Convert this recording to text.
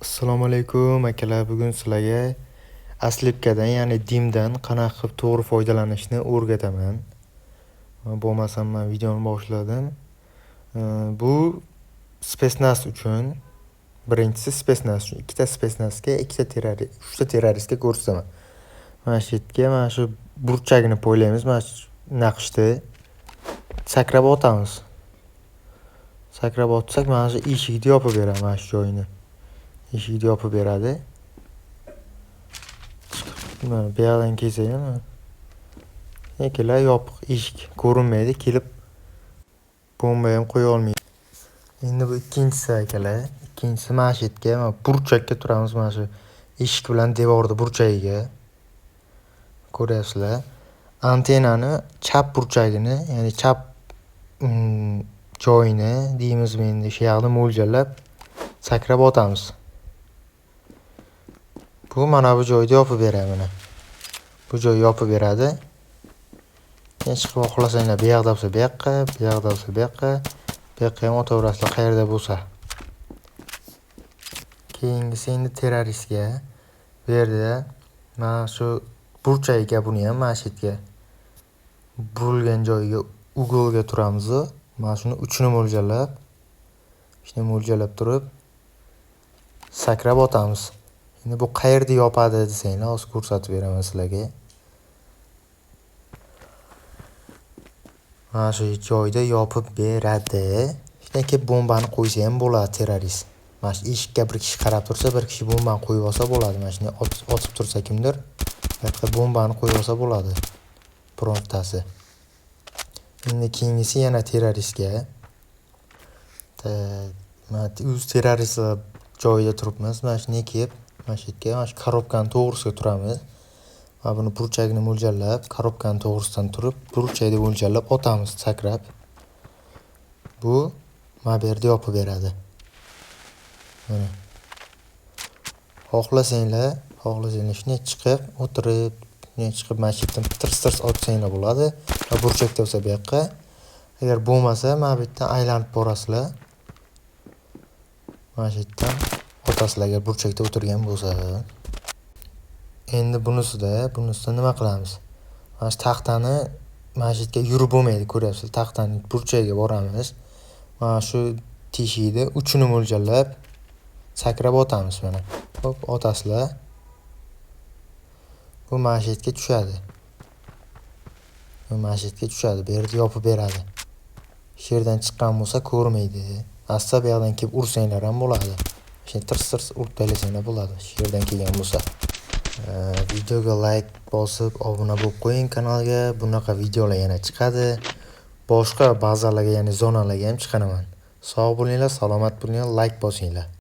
Assalomu alaykum akalar, bugun sizlarga ослепка dan, ya'ni dimdan qanaqa qilib to'g'ri foydalanishni o'rgataman. Bo'lmasam man videoni boshladim. Bu спецназ uchun, birinchisi спецназ uchun, ikkita спецназ ga, ikkita terrorist, uchta terroristga ko'rsataman. Mana shu yerga, mana shu burchagini poylaymiz, mana shu naqshni sakrab otamiz. Sakrab otsak, mana shu eshikni yopib beradi, mana shu joyini. Eshikni yopib beradi. Mana bu yoqdan kelsa ham, akalar, yopiq eshik ko'rinmaydi, kelib bomba ham qo'ya olmaydi. Endi bu ikkinchisi, akalar, ikkinchisi mana shu yerga, mana burchakka turamiz, mana shu eshik bilan devorni burchagiga. Ko'ryapsizlar. Antennani chap burchagini, ya'ni chap joyini deymizmi endi, o'sha yoqni mo'ljallab sakrab otamiz. Bu mana bu joyda yopib beradi mana. Bu joy yopib beradi. Keyin chiqib xohlasanglar bu yoqda bo'lsa bu yoqqa, bu yoqda bo'lsa bu yoqqa, bu yoqqa ham otaverasizlar qayerda bo'lsa. Keyingisi endi terroristga. Bu yerda mana shu burchagiga, buni ham mana shu yerga burilgan joyiga, угол ga turamiz. Mana shuni uchini mo'ljallab, shuni mo'ljallab turib sakrab otamiz. Endi bu qayerda yopadi desanglar, hozir ko'rsatib beraman sizlarga. Mana shu joyda yopib beradi. Shundan keyin bombani qo'ysa ham bo'ladi terrorist. Mana shu eshikka bir kishi qarab tursa, bir kishi bombani qo'yib olsa bo'ladi. Mana shunday otib tursa kimdir, bu yoqqa bombani qo'yib olsa bo'ladi. Birontasi. Endi keyingisi yana terroristga. Mana o'z terroristlar joyida turibmiz. Mana shunday kelib, mana shu yerga, mana shu korobkani to'g'risiga turamiz. Va buni burchagini mo'ljallab, korobkani to'g'risidan turib, burchakni mo'ljallab otamiz sakrab. Bu mana bu yerda yopib beradi. Mana. Xohlasanglar shunday chiqib, o'tirib, shunday chiqib mana shu yerdan tirs-tirs otsanglar bo'ladi. Va burchakda bo'lsa bu yoqqa. Agar bo'lmasa, mana bu yerdan aylanib borasizlar. Mana shu yerdan otasizlar agar burchakda o'tirgan bo'lsa. Endi bunisida nima qilamiz? Mana shu taxtani mana shu yerga yurib bo'lmaydi, ko'ryapsizlar. Taxtani burchagiga boramiz. Mana shu teshikni uchini mo'ljallab sakrab otamiz mana. Hop, otasizlar. Bu mana shu yerga tushadi. Bu mana shu yerga tushadi. Bu yerda yopib beradi. Shu yerdan chiqqan bo'lsa ko'rmaydi. Asta bu yoqdan kelib ursanglar ham bo'ladi. Shuni tirs-tirs urib tashlasanglar bo'ladi. Shu yerdan kelgan bo'lsa. Videoga like bosib, obuna bo'lib qo'ying kanalga. Bunaqa videolar yana chiqadi. Boshqa bazalarga, ya'ni zonalarga ham chiqaraman. Sog' bo'linglar, salomat bo'linglar, like bosinglar.